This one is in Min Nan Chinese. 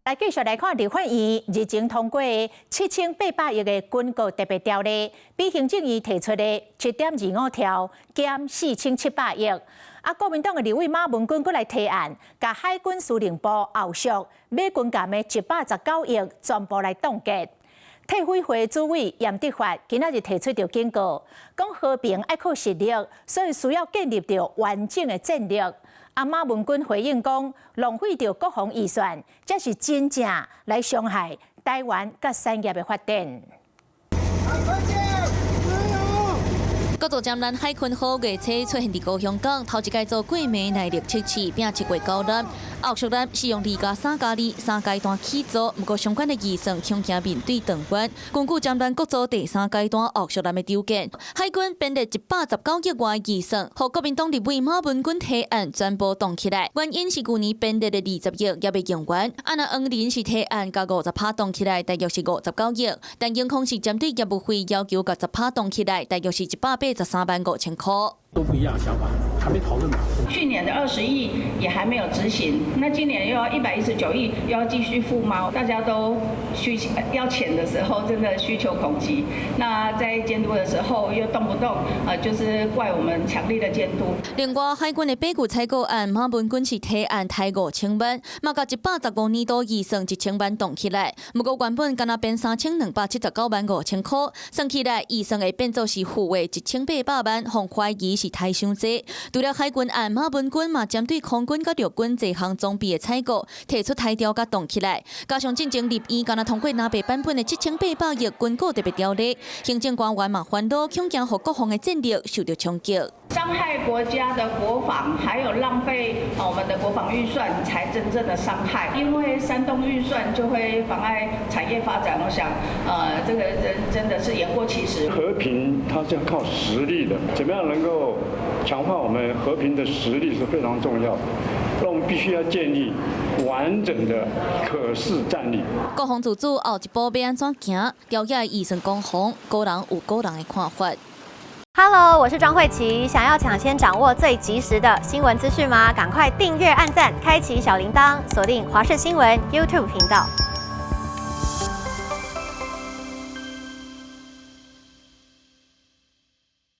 來繼續來看立法院日前通過7800億的軍購特別條例，比行政院提出的7.25兆減4700億。啊，國民黨的立委馬文君閣來提案，共海軍司令部後續買軍艦的119億全部來凍結。退輔會主委嚴德發今仔日提出著警告，講和平愛靠實力，所以需要建立著完整的戰力。啊，馬文君回應講，浪費著國防預算，才是真正來傷害台灣佮產業的發展。國造艦艦海鯤號月初出現佇高雄港，頭一擺做過暝耐力測試，拚7月9日。後續艦使用2+3+2三階段起造，毋過相關的預算恐驚面對斷彎。根據艦艦國造第三階段後續艦的條件，海軍編列119億外預算，予國民黨立委馬文君提案全部凍起來。原因是舊年編列的20億猶未用完，啊若黃仁是提案共50趴凍起來，大約是59億。但英康是針對業務費要求共10趴凍起來，大約是183萬5千箍。都不一樣想法，還沒討論嘛。去年的20億也還沒有執行，那今年又要119億，又要繼續付嗎？大家都需要錢的時候，真的需求孔急。那在監督的時候，又動不動就是怪我們強力的監督。另外，海軍的北具採購案，馬文君是提案刣5000萬，嘛共115年度預算1000萬凍起來。毋過原本干焦編3279萬5千箍，算起來預算會變做是負的1800萬，予懷疑是刣傷濟。除了海軍案，馬文君嘛針對空軍佮陸軍這項裝備的採購提出刣掉佮凍起來，加上進前立院干焦通過藍白版本的7800億軍購特別條例，行政官員嘛煩惱，恐驚予國防的戰力受著衝擊。傷害國家的國防，還有浪費我們的國防預算，才真正的傷害。因為煽動預算就會妨礙產業發展，我想，這個真真的是言過其實。和平它是要靠實力的，怎麼樣能夠強化我們和平的實力是非常重要的。那我們必須要建立完整的可視戰力。國防自主後一步欲按怎行？朝野預算攻防，各人有各人的看法。 Hello，我是莊慧琪。想要搶先掌握最及時的新聞資訊嗎？趕快訂閱、按讚、開啟小鈴鐺，鎖定華視新聞 YouTube 頻道。